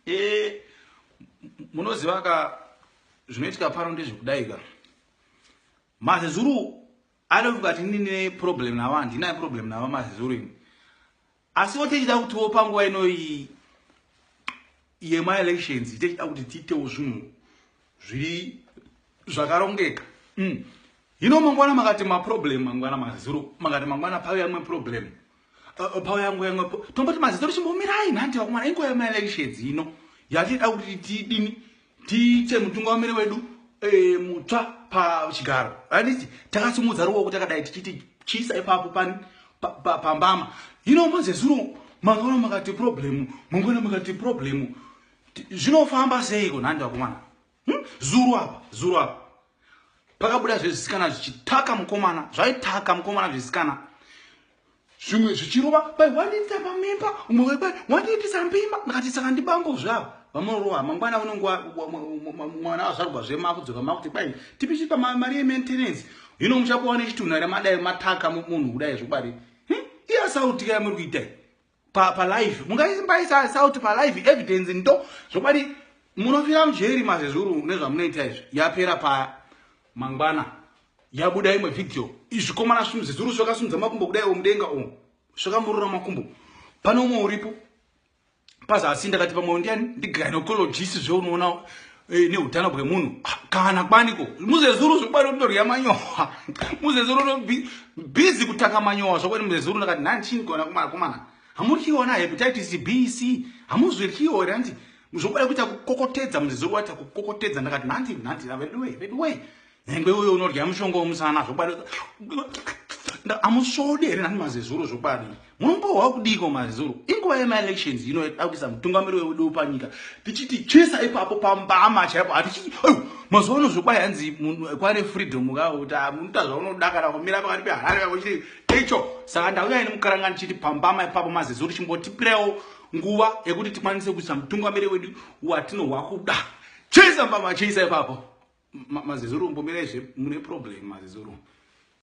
E, munoziva ka zvinoitika pano ndezvekudai ka mazezuru anofunga kuti ini ndine problem navo handina problem navo mazezuru ini asiwo tichida kutiwo panguva inoyi yemaelections tichida kuti tiitewo zvinhu zviri zvakarongeka mm. Hino mangwana makati maproblem mangwana mazuro makati mangwana pauya imwe problem pauya yangu yamwe tomboti mazizoro chimbomirai nhandi vakomana inguva yemaelections ino yatida kuti tidini tiite mutungamiri wedu e, mutsva pachigaro handiti takasimudza ruoko takadai tichiti chiisa ipapo pani pambama hino mazezuro mangwana makati problem mangwana makati problem zvinofamba seiko nhandi vakomana Hmm? Zuru apa, zuru apa. Pakabuda zvezvisikana zvichitaka mukomana, zvaitaka mukomana zvisikana. Zvimwe zvichirova, bai wandiitisa pamimba, umwe bai wandiitisa mbimba, ndakati saka ndibambo zvavo. Vamunorowa mangwana unenge mwana wazvarwa zve makudzoka makuti kwai tipichipa mari yemaintenance. Hino muchapuwa nechitunha here madai mataka munhu kudai zvokwadi. Hmm? Iya sauti kaya muri kuita iyi. Pa pa live mungaimbaisa sauti pa live evidence ndo zvokwadi munofira mujeri mazezuru nezvamunoita izvi yapera paya mangwana yabuda imwe video izvikomana zvezuru zvakasimudza makumbo kudai mudenga umu zvakamurura makumbo pane umwe uripo pazasi ndakati pamwe ndiani ndigynecologist zveunoona eh, neutano bwemunhu ah, kana kwaniko muzezuru zvokwadi unotorya manyowa muzezuru busy kutaka manyowa zvokwadi muzezuru ndakati nhani chini kona kumana hamuryiona hepatitis b c hamuzviryiwo here hanti zvokwadi kuita kukokotedza muzezuru waita kukokotedza ndakati nhanti nhanti veduwe veduwe nyangwe uyo unorya mushonga wemusana zvokwadi amusvodi here nhani mazezuru zvokwadi munombohwa kudiko mazezuru inguva yemaelections ino yatida kuisa mutungamiri wedu panyika tichiti chisa ipapo pambama chaipo hatichiti mazuva ano zvokwadi hanzi kwane freedom ka kuti ah, munoita zvaunoda kana kumira pakati peharare kako chiti icho saka ndauya ini mukaranga ndichiti pambama ipapo mazezuru chimbotipirewo nguva yekuti tikwanise kuisa mutungamiri wedu watinohwa kuda chisa mbama chisa ipapo mazezuru mbomirai zve mune problem mazezuru.